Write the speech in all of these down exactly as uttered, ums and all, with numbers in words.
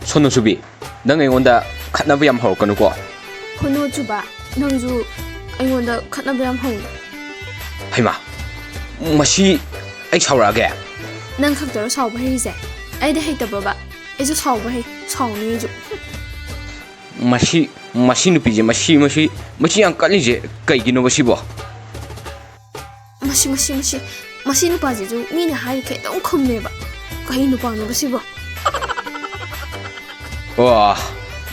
ꯁꯣꯅꯣ ꯁꯨꯕꯤ, ꯅꯪ ꯑꯩꯉꯣꯟꯗ ꯈꯠꯅꯕ ꯌꯥꯝ ꯍꯧꯔꯛꯀꯅꯨꯀꯣ꯫ ꯈꯨꯅꯣ ꯆꯨꯕ, ꯅꯪꯁꯨ ꯑꯩꯉꯣꯟꯗ ꯈꯠꯅꯕ ꯌꯥꯝ ꯍꯧꯏ꯫ ꯍꯩꯃꯥ, ꯃꯁꯤ ꯑꯩ ꯁꯥꯎꯔꯛꯑꯒꯦ꯫ ꯅꯪ ꯈꯛꯇꯔꯣ ꯁꯥꯎꯕ ꯍꯩꯔꯤꯁꯦ? ꯑꯩꯗꯤ ꯍꯩꯇꯕ꯭ꯔꯣꯕ? ꯑꯩꯁꯨ ꯁꯥꯎꯕ ꯍꯩ, ꯁꯥꯎꯅꯤ ꯑꯩꯁꯨ꯫ ꯃꯁꯤ, ꯃꯁꯤ ꯅꯨꯄꯤꯁꯦ, ꯃꯁꯤ, ꯃꯁꯤ, ꯃꯁꯤ ꯌꯥꯝ ꯀꯜꯂꯤꯁꯦ ꯀꯩꯒꯤꯅꯣꯕ ꯁꯤꯕꯣ? ꯃꯁꯤ ꯃꯁꯤ ꯃꯁꯤ ꯃꯁꯤ ꯅꯨꯄꯥꯁꯤꯁꯨ ꯃꯤꯅ ꯍꯥꯏꯔꯤꯈꯩ ꯑꯗꯨꯝ ꯈꯨꯝꯃꯦꯕ꯫ ꯀꯩ ꯅꯨꯄꯥꯅꯣꯕ ꯁꯤꯕꯣ? ꯑꯣ,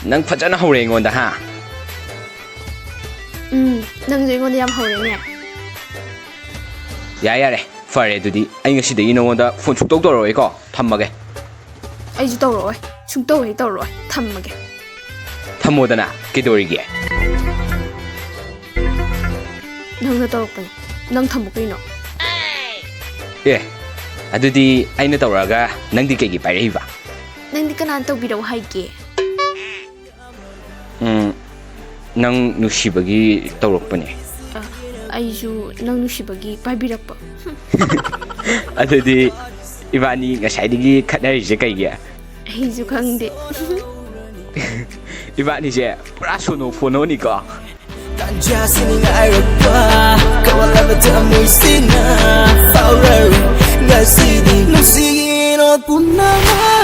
ꯅꯪ ꯐꯖꯅ ꯍꯧꯔꯦ ꯑꯩꯉꯣꯟꯗ, ꯍꯥ? ꯎꯝ, ꯅꯪꯁꯨ ꯑꯩꯉꯣꯟꯗ ꯌꯥꯝ ꯍꯧꯔꯦꯅꯦ꯫ ꯌꯥꯔꯦ, ꯌꯥꯔꯦ, ꯐꯔꯦ ꯑꯗꯨꯗꯤ꯫ ꯑꯩ ꯉꯁꯤꯗꯒꯤ ꯅꯉꯣꯟꯗ ꯐꯣꯟ ꯁꯨꯡꯇꯧ ꯇꯧꯔꯛꯑꯣꯏꯀꯣ꯫ ꯊꯝꯃꯒꯦ꯫ ꯑꯩꯁꯨ ꯇꯧꯔꯛꯑꯣꯏ, ꯁꯨꯡꯇꯧ ꯍꯦꯛ ꯇꯧꯔꯛꯑꯣꯏ꯫ ꯊꯝꯃꯒꯦ꯫ ꯊꯝꯃꯣꯗꯅ, ꯀꯩꯗꯧꯔꯤꯒꯦ? ꯅꯪꯅ ꯇꯧꯔꯛꯄꯅꯦ꯫ ꯅꯪ ꯊꯝꯃꯨ ꯀꯩꯅꯣ꯫ ꯑꯦ, ꯑꯗꯨꯗꯤ ꯑꯩꯅ ꯇꯧꯔꯛꯑꯒ ꯅꯪꯗꯤ ꯀꯩꯒꯤ ꯄꯥꯏꯔꯛꯏꯕ? ꯅꯪꯗꯤ ꯀꯅꯥꯅ ꯇꯧꯕꯤꯔꯛꯑꯣ ꯍꯥꯏꯒꯦ? ꯎꯝ, ꯅꯪ ꯅꯨꯡꯁꯤꯕꯒꯤ ꯇꯧꯔꯛꯄꯅꯦ꯫ ꯑ, ꯑꯩꯁꯨ ꯅꯪ ꯅꯨꯡꯁꯤꯕꯒꯤ ꯄꯥꯏꯕꯤꯔꯛꯄ꯫ ꯑꯗꯨꯗꯤ ꯏꯕꯥꯅꯤ ꯉꯁꯥꯏꯗꯒꯤ ꯈꯠꯅꯔꯤꯁꯦ ꯀꯩꯒꯤ? ꯑꯩꯁꯨ ꯈꯪꯗꯦ꯫ ꯏꯕꯥꯅꯤꯁꯦ ꯄꯨꯔꯥ ꯁꯣꯅꯣ ꯐꯣꯅꯣꯅꯤꯀꯣ꯫ ꯇꯥꯟꯖꯥꯁꯤꯅ ꯉꯥꯏꯔꯛꯄ ꯀꯋꯥꯂꯕ ꯊꯃꯣꯏꯁꯤꯅ ꯐꯥꯎꯔꯔꯦ ꯉꯁꯤꯗꯤ ꯅꯨꯡꯁꯤꯔꯣ ꯄꯨꯝꯅꯃꯛ